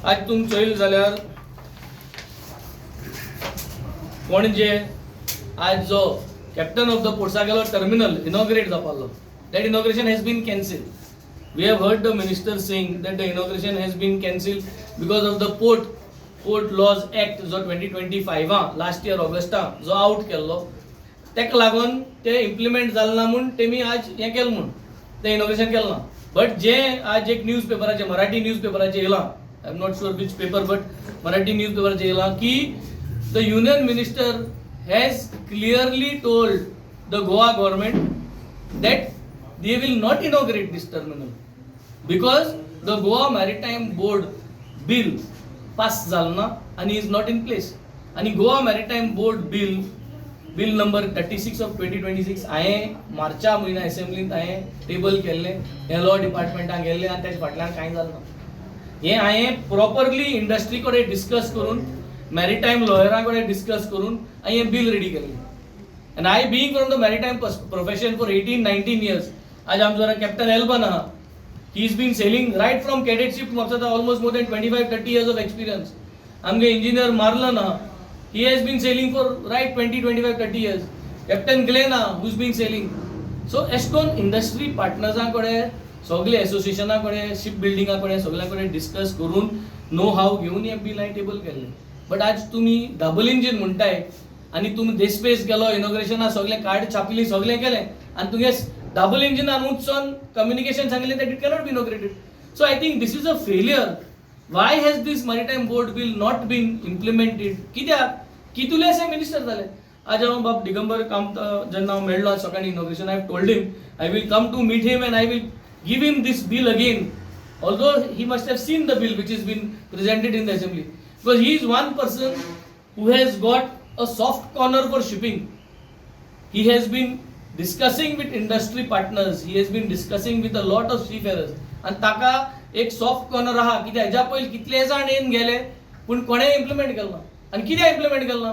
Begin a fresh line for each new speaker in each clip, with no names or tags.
आज तुमी चोयल जाल्यार पणजे आज जो कॅप्टन ऑफ the पोर्ट्सा गेलो टर्मिनल इनॉग्रेट जावपालो, that inauguration has been cancel. We have heard the minister saying that the inauguration has been cancelled because of the Port Laws Act जो 2025 last year Augusta जो out केल्लो, तेका लागून ते implement जालें ना म्हूण तेमी आज हें केलें म्हूण तें इनॉग्रेशन केलें ना. बट जे आज एक न्यूज पेपराचे, मराठी न्यूज पेपराचे येयलां, I am not sure which paper, but Marathi news पेपराचे येयलां की the union minister has clearly told the Goa government that they will not inaugurate this terminal because the Goa Maritime Board bill pass झालं ना आणि is not in place. आणि Goa Maritime Board Bill number 36 of 2026 हांवें मार्चा म्हयन्या असेंब्लींत हांवें table केल्लें. हें law डिपार्टमेंटाक गेल्लें आनी तेच्या फाटल्यान कांय जालें ना. हें हांवें प्रॉपरली इंडस्ट्री कडेन डिस्कस करून, मॅरिटायम लॉयरां कडेन डिस्कस करून हांवें हें बील रेडी केल्लें. And I being from the maritime profession for 18, 19 years, आज आमचो कॅप्टन एल्बन आहा. He is been sailing right from cadetship. म्हाका almost more than 25, 30 years of experience. आमगे इंजिनियर मार्लन आहा, he has been sailing for right 20, 25, 30 years. Captain Glenn आहा, who's been sailing. So एश कोन industry पार्टनर्सां कडेन, सगळे एसोसिएशना कडेन, ship बिल्डिंगा कडेन, सगळ्यां कडेन डिस्कस करून, नो हाव घेवन हें बील हांवें टेबल केल्लें. बट आज तुमी डबल इंजीन म्हणटाय आनी तुमी देस्पेस गेलो, इनॉग्रेशना सगळें कार्ड छापली, सगळें केलें आनी तुगे डबल इंजिनान वचोन कम्युनिकेशन सांगलें that it cannot be inaugurated. So I think this is a failure. Why has this Maritime Board Bill not been implemented? कित्याक कितुलेशे मिनिस्टर जाले? आज हांव बाब दिगंबर कामत जेन्ना हांव मेळ्ळो आज सकाळी inauguration, I told him I will come to meet him and I will give him this bill again, although he must have seen the bill which has been presented in the assembly, because he is one person who has got a soft corner for shipping. He has been discussing with industry partners, he has been discussing with a lot of seafarers आणि ताका एक soft corner आहा. कित्याक हेज्या पयलीं कितले जाण येवन गेले पूण कोणें इम्प्लिमेंट केलें ना. आनी कित्याक इम्प्लिमेंट केलें ना?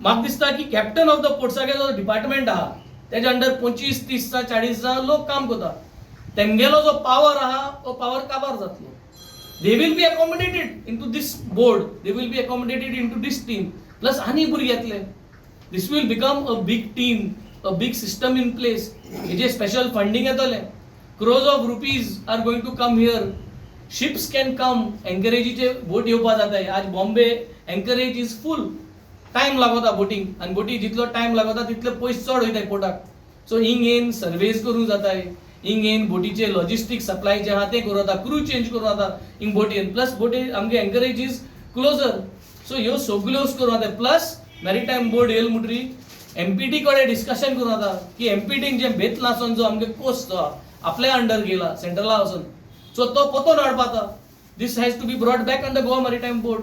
म्हाका दिसता की कॅप्टन ऑफ the पोर्ट्सागे जो डिपार्टमेंट आहा, तेज्या अंडर 25, 30 जाण, 40 जाण लोक काम करता. तेमगेलो जो पावर आहा, तो पावर काबार जातलो. They will be accommodated into this board, they will be accommodated into this team, plus आनी भुरगे येतले. This will become a big team, a big system in place. हेजे स्पेशल फंडींग येतलें. Crores of rupees are going to come here. Ships can come. एंकरेजीचे बोट येवपा जाताय. आज Bombay anchorage is full. Time लागता बोटींक आनी बोटी जितलो टायम लागता तितले पयस चड वयताय पोर्टाक. सो हिंग येवन सर्वेज करूंक जाताय, हिंग येवन बोटीचे लॉजिस्टीक सप्लाय जे आहा ते करूं जाता, क्रू चेंज करूं जाता हिंग बोटीन. प्लस बोटी आमगे एंकरेज is closure. सो ह्यो सगल्यो करूं जाता. प्लस मॅरिटायम बोर्ड येयल म्हणटरी एमपीटी कडेन डिस्कशन करूं जाता की एमपीटीन जे बेतला आसून जो आमगे कोस्ट जो आहा, आपल्या अंडर गेला सेंट्रला वचून, सो तो पोतोन हाडपा आतां. This has to be brought back under Goa Maritime Board.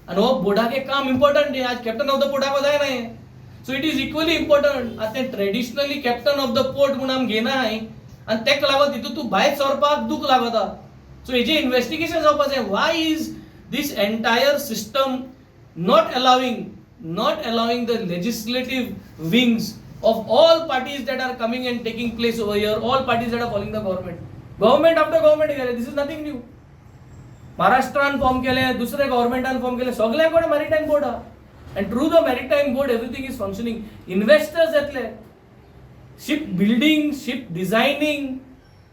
आनी हो बोर्डाक एक काम इम्पॉर्टंट. आज कॅप्टन ऑफ the पोर्टाक जायना हें. So it is equally important. आतां तें traditionally captain of the port म्हूण आमी घेयना आनी तेका लागून तितून तूं भायर सरपाक दूख लागता. सो हेजें इन्वेस्टिगेशन जावपा जाय. Why is this entire system not allowing the legislative wings of all parties that are coming and taking place over here, all parties that are following the government, government after government गेले? This is nothing new. महाराष्ट्रान form केले, दुसरे गव्हर्मेंटान form केले, सगळ्या कडेन maritime board आहा and through the maritime board everything is functioning. Investors येतले. Ship building, ship designing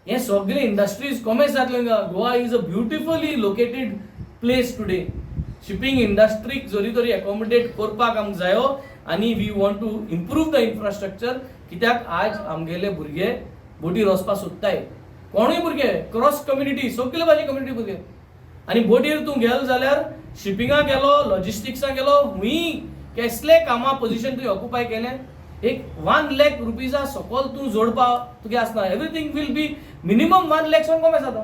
हे सगळे इंडस्ट्रीज कॉमर्स जातले हांगा. Goa is a beautifully located place today. Shipping इंडस्ट्रीक जरी तरी एकोमोडेट करपाक आमकां जायो आनी we want to improve the infrastructure, कित्याक आज आमगेले भुरगे बोटीर वचपाक सोदताय. कोणूय भुरगे, क्रॉस कम्युनिटी, सगळे भाजी कम्युनिटी भुरगे. आनी बोटीर तूं गेलो जाल्यार शिपिंगाक गेलो, लॉजिस्टिक्साक गेलो, हुंय केसले कामा पोझिशन तुवें ऑक्युपाय केलें, एक 1 लॅक रुपीजा सकल तूं जोडपा तुगे आसना. Everything will be minimum 1 lakh सावन कॉमर्स जाता.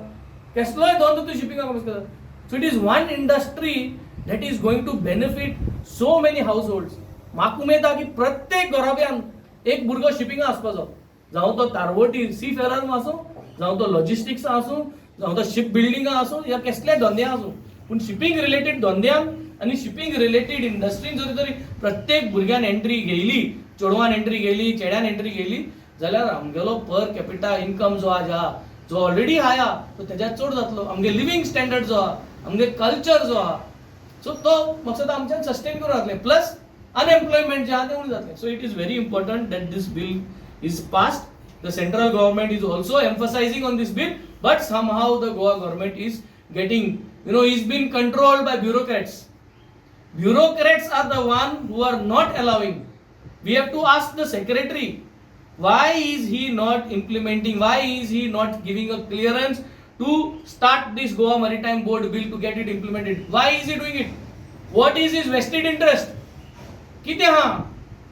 केसलोय धंदो तूं शिपिंगाक कॉमर्स करता. So it is one industry that is going to benefit so many household. म्हाका उमेद आहा की प्रत्येक घराब्यान एक भुरगो शिपिंगा आसपाचो, जावं तो तारवटी सी फेरर आसूं, जावं तो लॉजिस्टिक्स आसूं, जावं तो शिप बिल्डिंगा आसूं या कसले धंदे आसूं, पूण शिपींग रिलेटेड धंद्यान आनी शिपींग रिलेटेड इंडस्ट्रीन जरी तरी प्रत्येक भुरग्यान एंट्री घेयली, चेडवान एंट्री घेयली, चेड्यान एंट्री घेयली जाल्यार आमगेलो पर कॅपिटा इन्कम जो आज आहा, जो ऑलरेडी हाय आहा, तो तेज्या चड जातलो. आमगे लिवींग स्टँडर्ड जो आहा आमगे कल्चर जो आहा, सो तो मकसद आमच्यान सस्टेन करूं जातलें, प्लस अनएम्प्लॉयमेंट जे आहा तें उणें जातलें. So it is very important that this bill is passed. The central government is also emphasizing on this bill, but somehow the Goa government is getting is been controlled by bureaucrats. Bureaucrats are the one who are not allowing. We have to ask the secretary, why is he not implementing, why is he not giving a clearance to start this Goa Maritime Board bill, to get it implemented? Why is he doing it? What is his vested interest? कितें आहा?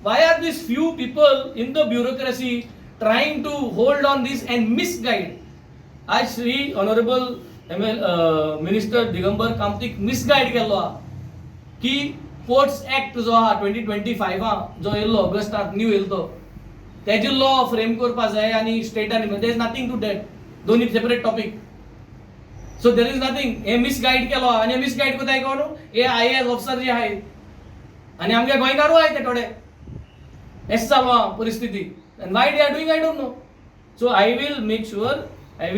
Why are these few people in the bureaucracy trying to hold on this and misguide? आज Shri honourable M L minister Digambar कामतीक misguide केल्लो आहा की ports act जो आहा 2025 जो येयल्लो ऑगस्टाक न्यू येयलो तो, तेजे लॉ फ्रेम करपा जाय आनी स्टेटान. There is nothing to that. दोन्ही separate topic, so there is nothing. हे मिसगायड केलो आनी मिसगायड करताय कोण? हे आयएएस ऑफिसर जे आहेत आनी आमगे गोंयकारूय आहाय ते थोडे. अशें चालू आहा परिस्थिती, and why they are doing, I don't know. So I will make sure I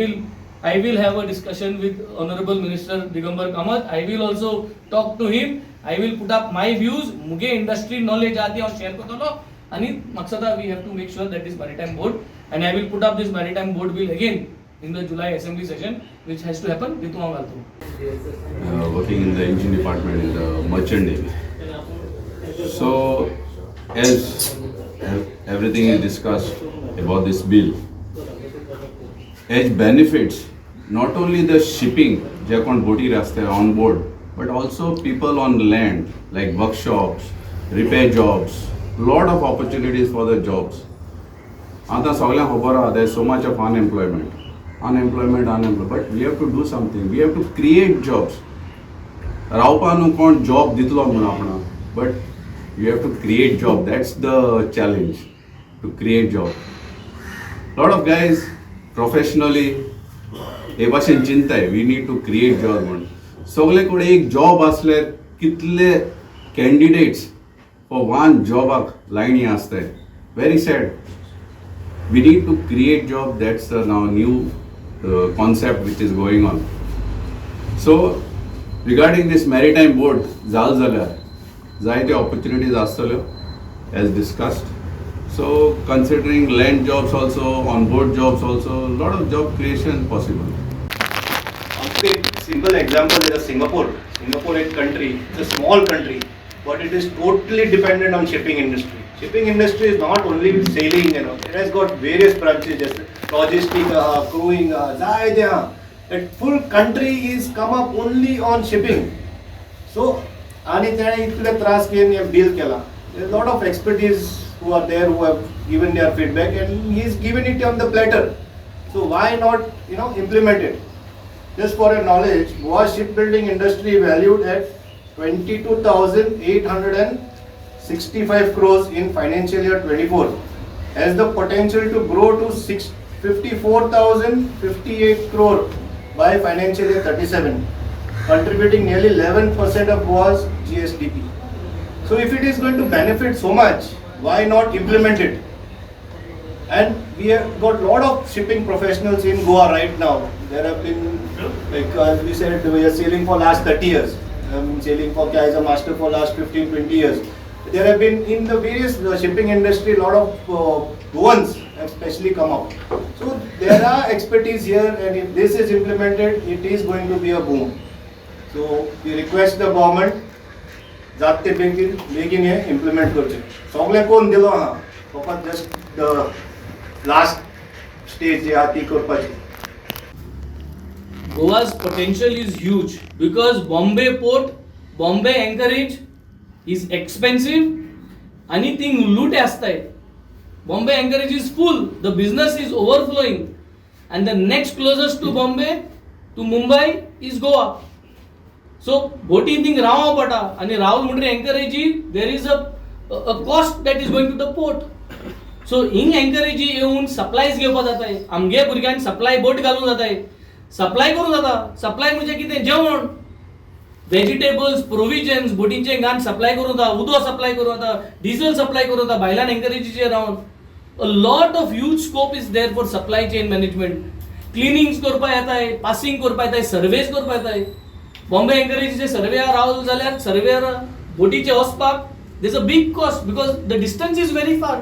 will have a discussion with Honorable Minister Digambar Kamat. I will also talk to him. I will put up my views. मुगे industry knowledge आहा ती हांव share करतलो आनी मकसदा we have to make sure that this maritime board, and I will put up this maritime board bill again in the July assembly session, which has to happen. तितून हांव घालतलो.
Working in the engine department in the merchant navy. So, as everything is discussed about this bill, as benefits not only the shipping, जे कोण बोटीर आसता on board, but also people on land like workshops, repair jobs, lot of opportunities for the jobs. आतां सगळ्यांक खबर आहा, there so much of unemployment, unemployment, unemployment, but we have to do something. We have to create jobs. रावपा न्हू कोण job दितलो म्हणून आपणाक, but you have to create job. That's the challenge, to create job. Lot of guys professionally हे भाशेन चिंताय, we need to create job म्हणून. सगळे कडेन एक जॉब आसल्यार कितले कॅन्डिडेट्स फॉर वन जॉबाक लायनी आसताय. Very sad. We need to create job. That's the now new concept which is going on. So regarding this maritime board जाल जाल्यार जायते opportunities आसतल्यो as discussed. So considering land jobs also, on board jobs also, lot of job creation possible.
एक simple example is Singapore. Singapore एक country, it's a small country, but it is totally dependent on shipping industry. Shipping industry is not only sailing, it has got various branches, just logistic, crewing, जायते आहा. That full country is come up only on shipping. So, आणि त्याने इतले त्रास घेऊन हे bill केला. Lot of expertise who are there, who have given their feedback, and he is given it on the platter. So why not implement it? Just for your knowledge, Goa shipbuilding industry valued at 22,865 crores in financial year 24 has the potential to grow to 54,058 crore by financial year 37, contributing nearly 11% of Goa's GSDP. So if it is going to benefit so much, why not implement it? And we have got lot of shipping professionals in Goa right now. There have been, like as we said, we are sailing for last 30 years. Sailing for as a master for last 15, 20 years. There have been in the various shipping industry, lot of Goans have specially come up. So there are expertise here, and if this is implemented, it is going to be a boom. So we request the government जात ते बेगीन बेगीन हे implement करचें. सगळें कोण दिलो आहा, फकत जस्ट the last stage जी आहा ती करपाची.
Goa's potential is huge because Bombay port, Bombay anchorage is expensive आणि ती लूट आसताय. Bombay anchorage is full, the business is overflowing, and the next closest to Bombay, to Mumbai, is Goa. So बोटी thing रावों पडटा आनी रावल म्हणटकीर एंकरेजी there is a cost that is going to the port. So हिंग एंकरेजी येवन supplies घेवपा जाताय. आमगे भुरग्यांक सप्लाय बोट घालूंक जाताय, सप्लाय करूंक जाता. सप्लाय म्हणजे कितें? जेवण, व्हेजिटेबल्स, प्रोविजन्स बोटींचे घान सप्लाय करूंक जाता, उदक सप्लाय करूंक जाता, डिझल सप्लाय करूंक जाता भायल्यान एंकरेजीचेर रावन. A lot of huge scope is there for supply chain management. Cleanings करपा येताय, पासिंग करपा येताय, सर्वेज करपा येताय. बॉम्बे एंकरेजीचे सर्वेयर रावलो जाल्यार सर्वेयर बोटीचे वचपाक there's a big cost because the distance is very far.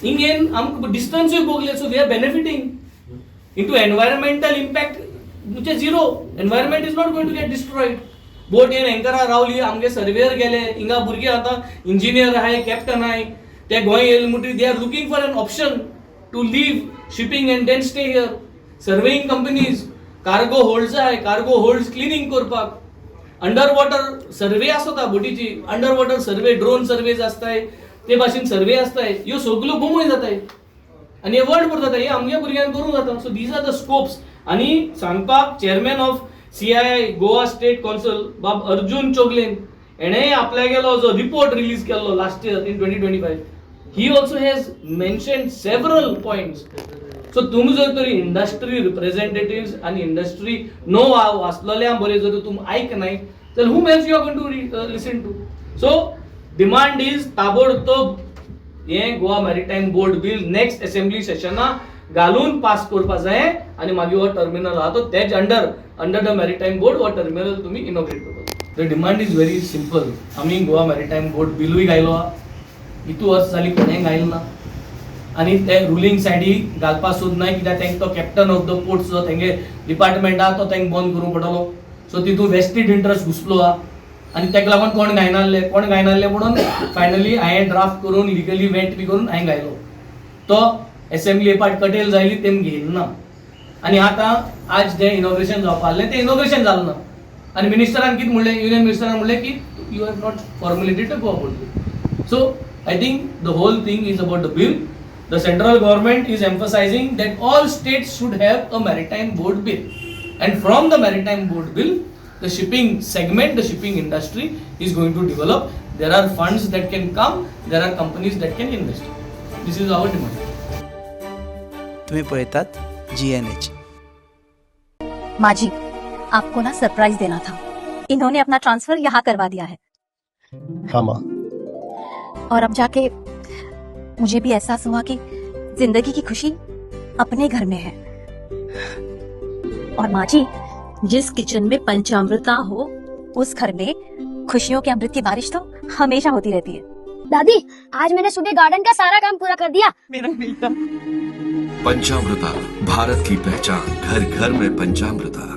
हिंगेन आमकां डिस्टन्सूय भोगले, so we are benefiting into environmental impact म्हणजे zero. Environment is not going to get destroyed. Boat येवन एंकरा रावली, आमगे सर्वेयर गेले, हिंगा भुरगे आतां इंजिनियर आहाय, कॅप्टन आहाय, ते गोंय येयले म्हणटकीर they are looking for an option to leave shipping and then stay here. Surveying companies, cargo holds आहाय, कार्गो होल्ड्स क्लिनींग करपाक, अंडर वॉटर सर्वे आसता बोटीची, under water survey, drone surveys आसताय, ते भाशेन सर्वे आसताय, ह्यो सगल्यो बोमय जाताय आनी हे वर्ल्ड भर जाता. हे आमगे भुरग्यांक करूंक जाता. So these are the scopes. आनी सांगपाक chairman of CII Goa state council बाब अर्जून चोगलेन हेणें आपल्यागेलो जो रिपोर्ट रिलीज केल्लो last year in 2025, he also has mentioned several points. So तुमी जर तरी इंडस्ट्री रिप्रेझेंटेटिव्स आनी इंडस्ट्री नो वाचलेल्या बरें जर तुमी आयकनाय जाल्यार whom else you are going to listen to? So demand is ताबडतोब हें Goa maritime board bill next assembly सेशना घालून पास करपा जाय आनी मागीर हो टर्मिनल आहा तो तेज under the maritime board हो टर्मिनल तुमी इनॉग्रेट करपाक. The demand is very simple. आमी गोवा मॅरिटायम बोर्ड बिलूय घायलो आहा, इतू वर्स जाली कोणें घायल ना आनी ते रुलींग सायडी घालपा सोदनाय कित्याक तांकां तो कॅप्टन ऑफ the ports जो तेंगे डिपार्टमेंट आहा तो तांकां बंद करूंक पडटलो. सो तितून वेस्टेड इंट्रस्ट घुसलो आहा आनी ताका लागून कोण घायनासले, कोण घायनासले म्हणून फायनली हांवें ड्राफ्ट करून लिगली वेट बी करून हांवें घायलो. तो एसेंब्ली पार्ट कटेल जायली तेम घेयलो ना आनी आतां आज जें इनॉग्रेशन जावपा आहलें तें इनॉग्रेशन जालें ना आनी मिनिस्टरान कितें म्हणलें, युनियन मिनिस्टरान म्हणलें की you have not formulated a Goa board bill. So I think the whole thing is about the bill. The central government is emphasizing that all states should have a maritime board bill, and from the maritime board bill the shipping segment, the shipping industry is going to develop. There are funds that can come, there are companies that can invest. This is our demand.
तुम्ही पळयतात GNH.
माँ जी, आपको ना surprise देना था। इन्होंने अपना ट्रांसफर यहाँ करवा दिया है।
हाँ माँ।
और अब जाके मुझे भी एहसास हुआ कि जिंदगी की खुशी अपने घर में है। और माँ जी, जिस किचन में पंचामृता हो उस घर में खुशियों के अमृत की बारिश तो हमेशा होती रहती है।
दादी, आज मैंने सुबह गार्डन का सारा काम पूरा कर दिया।
पंचामृता, भारत की पहचान, घर घर में पंचामृता।